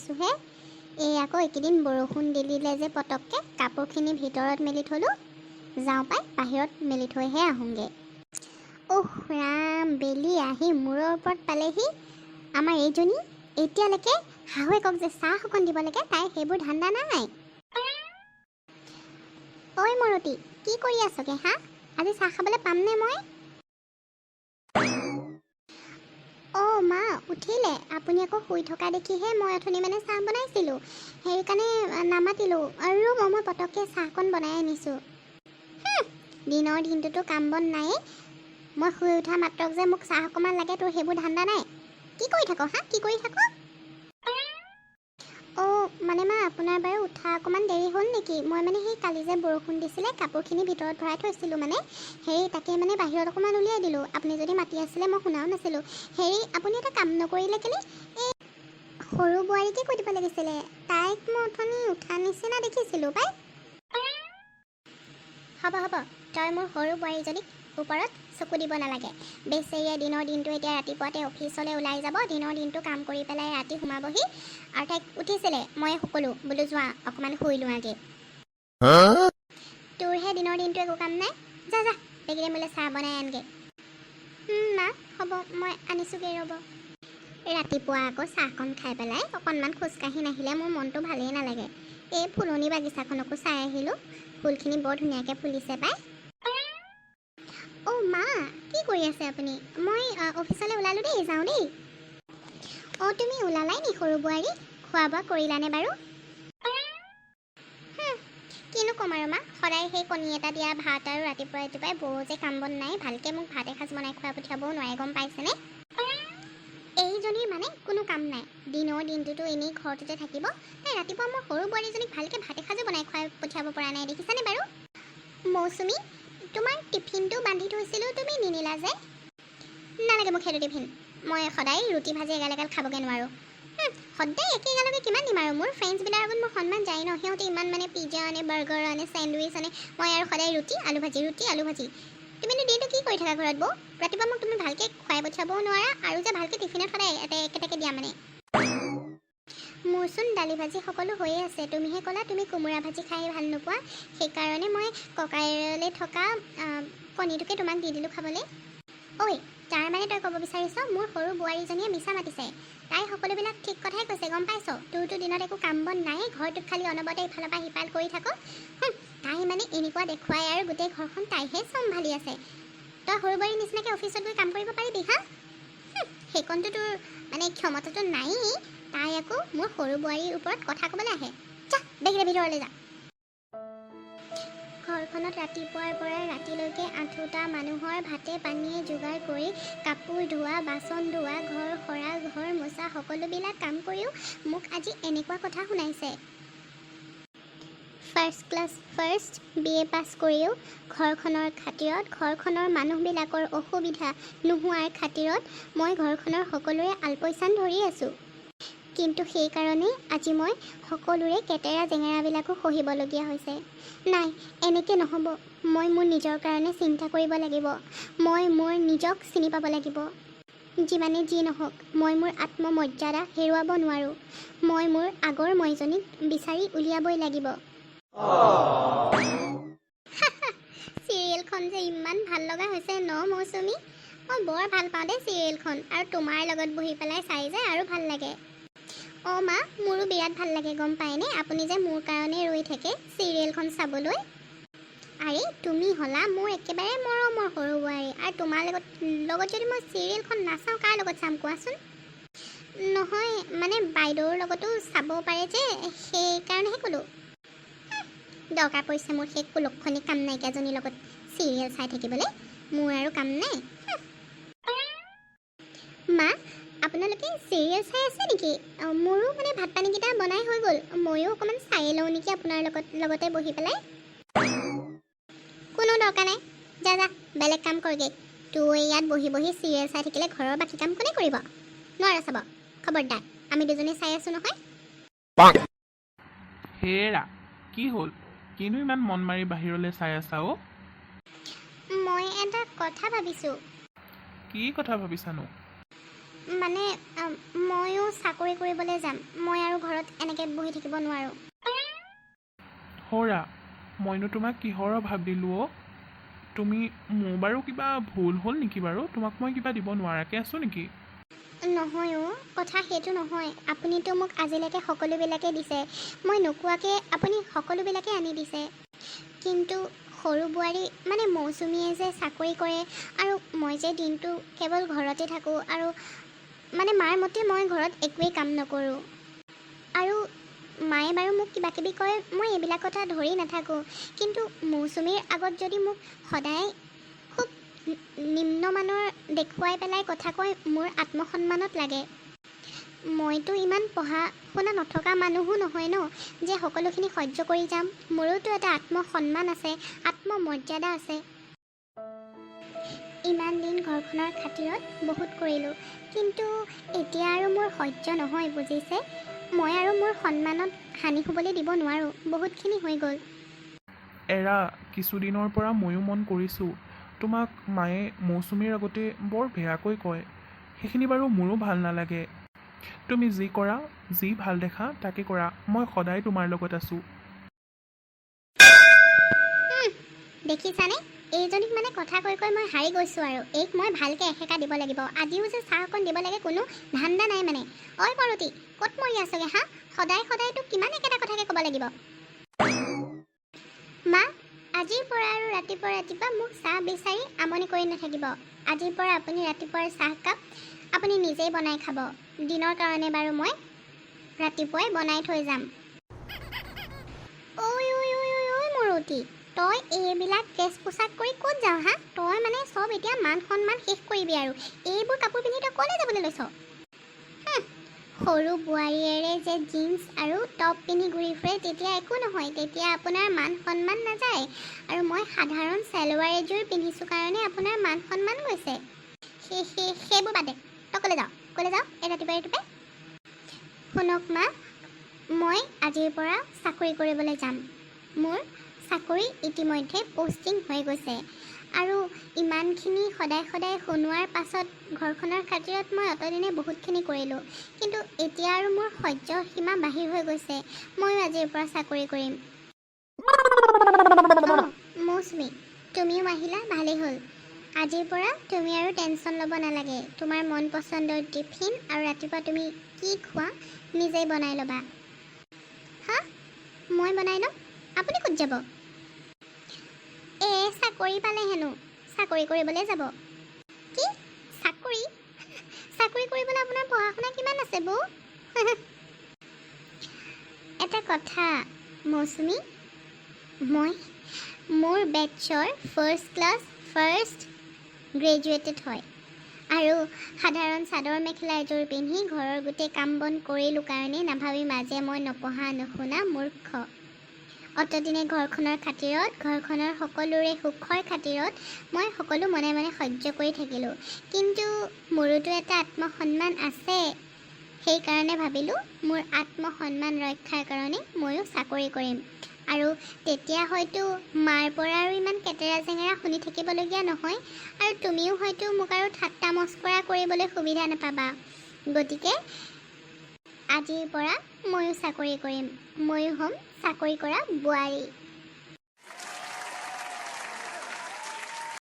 আহিছোঁহে। এই আকৌ এইকেইদিন বৰষুণ দি দিলে যে পটককৈ, কাপোৰখিনি ভিতৰত মেলি থ'লোঁ। যাওঁ পাই, বাহিৰত মেলি থৈহে আহোঁগৈ। উহ ৰাম, বেলি আহি মূৰৰ ওপৰত পালেহি। আমাৰ এইজনী এতিয়ালৈকে শাহুৱেকক যে চাহ অকণ দিব লাগে, তাই সেইবোৰ ধান্দা নাই। ঐ মৰতী, কি কৰি আছগে হা? আজি চাহ খাবলৈ পামনে মই? অঁ মা, উঠিলে আপুনি? আকৌ শুই থকা দেখিহে মই অথনি মানে চাহ বনাইছিলোঁ, সেইকাৰণে নামাতিলোঁ। আৰু ৰ'ব, মই পটককৈ চাহকণ বনাই আনিছোঁ। দিনৰ দিনটোতো কাম বন নায়েই। মই শুই উঠা মাত্ৰক যে মোক চাহ অকণমান লাগে, তোৰ সেইবোৰ ধান্দা নাই। কি কৰি থাক হা? কি কৰি থাক? অঁ, মানে মা, আপোনাৰ বাৰু উঠা অকণমান দেৰি হ'ল নেকি? মই মানে সেই কালি যে বৰষুণ দিছিলে, কাপোৰখিনি ভিতৰত ভৰাই থৈছিলোঁ, মানে হেৰি তাকে মানে বাহিৰত অকণমান উলিয়াই দিলোঁ। আপুনি যদি মাতি আছিলে, মই শুনাও নাছিলোঁ। হেৰি, আপুনি এটা কাম নকৰিলে কেলৈ? এই সৰু বোৱাৰীকে কৈ দিব লাগিছিলে। তাইক মই অথনি উঠা নিচিনা দেখিছিলোঁ পাই। হ'ব হ'ব, তই মোৰ সৰু বোৱাৰীজনীক ওপৰত চকু দিব নালাগে। বেচেৰীয়ে দিনৰ দিনটো এতিয়া ৰাতিপুৱাতে অফিচলৈ ওলাই যাব, দিনৰ দিনটো কাম কৰি পেলাই ৰাতি সোমাবহি। আৰু তাইক উঠিছিলে, মই সকলো বোলো যোৱা, অকণমান শুই লোৱাগৈ। তোৰহে দিনৰ দিনটো একো কাম নাই। যা যা, বেগিৰে মোলৈ চাহ বনাই আনগৈ। মা, হ'ব, মই আনিছোগৈ, ৰ'ব। ৰাতিপুৱা আকৌ চাহকণ খাই পেলাই অকণমান খোজকাঢ়ি নাহিলে মোৰ মনটো ভালেই নালাগে। এই ফুলনি বাগিচাখনকো চাই আহিলোঁ। ফুলখিনি বৰ ধুনীয়াকৈ ফুলিছে পাই। অ' মা, কি কৰি আছে আপুনি? মই অফিচলৈ ওলালোঁ দেই, যাওঁ দেই। অঁ, তুমি ওলালাই নি সৰু বোৱাৰী? খোৱা বোৱা কৰিলানে বাৰু? কিনো ক'ম আৰু মা, সদায় সেই কণী এটা দিয়া ভাত আৰু ৰাতিপুৱা ৰাতিপুৱাই বৌ যে কাম বন নাই, ভালকৈ মোক ভাত এসাঁজ বনাই খুৱাই পঠিয়াবও নোৱাৰে, গম পাইছেনে? এইজনীৰ মানে কোনো কাম নাই, দিনৰ দিনটোতো এনেই ঘৰটোতে থাকিব। তাই ৰাতিপুৱা মোৰ সৰু বোৱাৰীজনীক ভালকৈ ভাত এসাঁজো বনাই খুৱাই পঠিয়াব পৰা নাই, দেখিছানে বাৰু? মৌচুমী, তোমাৰ টিফিনটো বান্ধি থৈছিলোঁ, তুমি নিনিলা যে? নালাগে মোক সেইটো টিফিন। মই সদায় ৰুটি ভাজি এগাল এগাল খাবগৈ নোৱাৰোঁ। সদায় একেগালকে কিমান দিম আৰু? মোৰ ফ্ৰেণ্ডছবিলাকৰ আগত মোৰ সন্মান যায় ন। সিহঁতে ইমান মানে পিজ্জা আনে, বাৰ্গাৰ আনে, চেণ্ডউইচ আনে, মই আৰু সদায় ৰুটি আলু ভাজি, ৰুটি আলু ভাজি। তুমিনো দিনটো কি কৰি থাকা ঘৰত বৌ? ৰাতিপুৱা মোক তুমি ভালকৈ খুৱাই পঠিয়াবও নোৱাৰা আৰু যে ভালকৈ টিফিনত সদায় এটা একেটাকে দিয়া মানে। মোৰচোন দালি ভাজি সকলো হৈয়ে আছে। তুমিহে ক'লা তুমি কোমোৰা ভাজি খাই ভাল নোপোৱা, সেইকাৰণে মই ককাইলৈ থকা কণীটোকে তোমাক দি দিলোঁ খাবলৈ। ঐ, তাৰ মানে তই ক'ব বিচাৰিছ মোৰ সৰু বোৱাৰীজনীয়ে মিছা মাতিছে? তাই সকলোবিলাক ঠিক কথাই কৈছে, গম পাইছ? তোৰতো দিনত একো কাম বন নাই, ঘৰটোত খালি অনবৰতে ইফালৰ পৰা সিফাল কৰি থাক। তাই মানে এনেকুৱা দেখুৱাই আৰু গোটেই ঘৰখন তাইহে চম্ভালি আছে। তই সৰু বোৱাৰীৰ নিচিনাকৈ অফিচত গৈ কাম কৰিব পাৰিবি হা? সেইকণটো তোৰ মানে ক্ষমতাটো নায়েই। তাই আকৌ মোৰ সৰু বোৱাৰীৰ ওপৰত কথা ক'বলৈ আহে। যা, বেগেৰে ভিতৰলৈ যা। ঘৰখনত ৰাতিপুৱাৰ পৰা ৰাতিলৈকে আঠোটা মানুহৰ ভাতে পানীয়ে যোগাৰ কৰি, কাপোৰ ধোৱা, বাচন ধোৱা, ঘৰ সৰা, ঘৰ মোচা, সকলোবিলাক কাম কৰিও মোক আজি এনেকুৱা কথা শুনাইছে। First class first BA pass কৰিও ঘৰখনৰ খাতিৰত, ঘৰখনৰ মানুহবিলাকৰ অসুবিধা নোহোৱাৰ খাতিৰত মই ঘৰখনৰ সকলোৰে আলপৈচান ধৰি আছোঁ। কিন্তু সেইকাৰণেই আজি মই সকলোৰে কেটেৰা জেঙেৰাবিলাকো সহিবলগীয়া হৈছে। নাই, এনেকৈ নহ'ব। মই মোৰ নিজৰ কাৰণে চিন্তা কৰিব লাগিব। মই মোৰ নিজক চিনি পাব লাগিব। যিমানে যি নহওক, মই মোৰ আত্মমৰ্যাদা হেৰুৱাব নোৱাৰোঁ। মই মোৰ আগৰ মইজনীক বিচাৰি উলিয়াবই লাগিব। চিৰিয়েলখন যে ইমান ভাল লগা হৈছে ন মৌচুমী? মই বৰ ভাল পাওঁ দেই চিৰিয়েলখন আৰু তোমাৰ লগত বহি পেলাই চাই যে আৰু ভাল লাগে। অঁ মা, মোৰো বিৰাট ভাল লাগে, গম পায়নে? আপুনি যে মোৰ কাৰণে ৰৈ থাকে চিৰিয়েলখন চাবলৈ। আৰে, তুমি হ'লা মোৰ একেবাৰে মৰমৰ সৰু বোৱাৰী আৰু তোমাৰ লগত যদি মই চিৰিয়েলখন নাচাওঁ, কাৰ লগত চাম কোৱাচোন? নহয় মানে, বাইদেউৰ লগতো চাব পাৰে যে, সেইকাৰণেহে ক'লোঁ। দৰকাৰ পৰিছে মোৰ সেই কুলক্ষণী কাম নাইকিয়াজনীৰ লগত চিৰিয়েল চাই থাকিবলৈ? মোৰ আৰু কাম নাই। মা, আপোনালোকে চিৰিয়েল চাই আছে নেকি? মোৰো মানে ভাত পানীকেইটা বনাই হৈ গ'ল। ময়ো অকণমান চাই লওঁ নেকি আপোনাৰ লগতে বহি পেলাই? কোনো দৰকাৰ নাই। যা যা, বেলেগ কাম কৰগৈ। তোৰ ইয়াত বহি বহি চিৰিয়েল চাই থাকিলে ঘৰৰ বাকী কাম কোনে কৰিব? নোৱাৰা চাব? খবৰদাৰ, আমি দুজনী চাই আছোঁ নহয়। হেৰা, কি হ'ল? কিনো ইমান মন মাৰি বাহিৰলৈ চাই আছা অ'? মই এটা কথা ভাবিছোঁ। কি কথা ভাবিছানো? মানে ময়ো চাকৰি কৰিবলৈ যাম। মই আৰু ঘৰত এনেকৈ বহি থাকিব নোৱাৰোঁ। হৌৰা, মইনো তোমাক কিহৰ অভাৱ দিলোঁ অ'? তুমি মোৰ বাৰু কিবা ভুল হ'ল নেকি বাৰু? তোমাক মই কিবা দিব নোৱাৰাকৈ আছোঁ নেকি? নহয় অ', কথা সেইটো নহয়। আপুনিতো মোক আজিলৈকে সকলোবিলাকে দিছে। মই নোকোৱাকৈ আপুনি সকলোবিলাকে আনি দিছে। কিন্তু সৰু বোৱাৰী মানে মৌচুমীয়ে যে চাকৰি কৰে আৰু মই যে দিনটো কেৱল ঘৰতে থাকোঁ আৰু মানে মাৰ মতে মই ঘৰত একোৱেই কাম নকৰোঁ। আৰু মায়ে বাৰু মোক কিবা কিবি কয়, মই এইবিলাক কথা ধৰি নাথাকোঁ। কিন্তু মৌচুমীৰ আগত যদি মোক সদায় খুব নিম্নমানৰ দেখুৱাই পেলাই কথা কয়, মোৰ আত্মসন্মানত লাগে। মইতো ইমান পঢ়া শুনা নথকা মানুহো নহয় ন যে সকলোখিনি সহ্য কৰি যাম। মোৰোতো এটা আত্মসন্মান আছে, আত্মমৰ্যাদা আছে। ইমান দিন ঘৰখনৰ খাতিৰত বহুত কৰিলোঁ, কিন্তু এতিয়া আৰু মোৰ সহ্য নহয়, বুজিছে? মই আৰু মোৰ সন্মানত হানি হ'বলৈ দিব নোৱাৰোঁ। বহুতখিনি হৈ গ'ল। এৰা, কিছুদিনৰ পৰা ময়ো মন কৰিছোঁ, তোমাক মায়ে মৌচুমীৰ আগতে বৰ বেয়াকৈ কয়। সেইখিনি বাৰু মোৰো ভাল নালাগে। তুমি যি কৰা, যি ভাল দেখা তাকে কৰা। মই সদায় তোমাৰ লগত আছোঁ। দেখিছানে এইজনীক? মানে কথা কৈ কৈ মই হাৰি গৈছোঁ আৰু এইক মই ভালকৈ এসেকা দিব লাগিব। আজিও যে চাহ অকণ দিব লাগে, কোনো ধান্দা নাই মানে। ঐ পাৰ্বতী, ক'ত মৰি আছগে হা? সদায় সদায় তোক কিমান একেটা কথাকে ক'ব লাগিব? মা, আজিৰ পৰা আৰু ৰাতিপুৱা ৰাতিপুৱা মোক চাহ বিচাৰি আমনি কৰি নাথাকিব। আজিৰ পৰা আপুনি ৰাতিপুৱাৰ চাহকাপ আপুনি নিজেই বনাই খাব। দিনৰ কাৰণে বাৰু মই ৰাতিপুৱাই বনাই থৈ যাম। ঐ ঐ ঐ ঐ ঐ মৰতী, তই এইবিলাক ড্ৰেছ পোছাক কৰি ক'ত যাৱ হা? তই মানে চব এতিয়া মান সন্মান শেষ কৰিবি আৰু। এইবোৰ কাপোৰ পিন্ধি তই ক'লৈ যাবলৈ লৈছ? সৰু বোৱাৰীয়েৰে যে জিন্স আৰু টপ পিন্ধি ঘূৰি ফুৰে তেতিয়া একো নহয়, তেতিয়া আপোনাৰ মান সন্মান নাযায়, আৰু মই সাধাৰণ চেলোৱাৰ এযোৰ পিন্ধিছোঁ কাৰণে আপোনাৰ মান সন্মান গৈছে। সেই সেই সেইবোৰ বাদ দে, তই ক'লৈ যাৱ, ক'লৈ যাৱ এই ৰাতিপুৱাই ৰাতিপুৱাই? শুনক মা, মই আজিৰ পৰা চাকৰি কৰিবলৈ যাম। মোৰ চাকৰি ইতিমধ্যে পষ্টিং হৈ গৈছে। আৰু ইমানখিনি সদায় সদায় শুনোৱাৰ পাছত ঘৰখনৰ খাতিৰত মই অতদিনে বহুতখিনি কৰিলোঁ, কিন্তু এতিয়া আৰু মোৰ সহ্যৰ সীমা বাহিৰ হৈ গৈছে। ময়ো আজিৰ পৰা চাকৰি কৰিম। অঁ মৌচুমী, তুমিও আহিলা, ভালেই হ'ল। আজিৰ পৰা তুমি আৰু টেনশ্যন ল'ব নালাগে। তোমাৰ মন পচন্দৰ টিফিন আৰু ৰাতিপুৱা তুমি কি খোৱা নিজেই বনাই ল'বা। হা, মই বনাই ল'ম? আপুনি ক'ত যাব? চাকৰি পালে হেনো, চাকৰি কৰিবলৈ যাব। কি চাকৰি? চাকৰি কৰিবলৈ আপোনাৰ পঢ়া শুনা কিমান আছে বৌ? এটা কথা মৌচুমী, মই মোৰ বেটছৰ ফাৰ্ষ্ট ক্লাছ ফাৰ্ষ্ট গ্ৰেজুৱেটেড হয় আৰু সাধাৰণ চাদৰ মেখেলা এযোৰ পিন্ধি ঘৰৰ গোটেই কাম বন কৰিলোঁ কাৰণে নাভাবিবা যে মই নপঢ়া নুশুনা মূৰ্খ। অতদিনে ঘৰখনৰ খাতিৰত, ঘৰখনৰ সকলোৰে সুখৰ খাতিৰত মই সকলো মনে মনে সহ্য কৰি থাকিলোঁ, কিন্তু মোৰোতো এটা আত্মসন্মান আছে। সেইকাৰণে ভাবিলোঁ মোৰ আত্মসন্মান ৰক্ষাৰ কাৰণে ময়ো চাকৰি কৰিম আৰু তেতিয়া হয়তো মাৰ পৰা আৰু ইমান কেটেৰা জেঙেৰা শুনি থাকিবলগীয়া নহয় আৰু তুমিও হয়তো মোক আৰু ঠাট্টা মস্কৰা কৰিবলৈ সুবিধা নাপাবা। গতিকে আজিৰ পৰা ময়ো চাকৰি কৰিম। ময়ো হ'ম চাকৰি কৰা বোৱাৰী।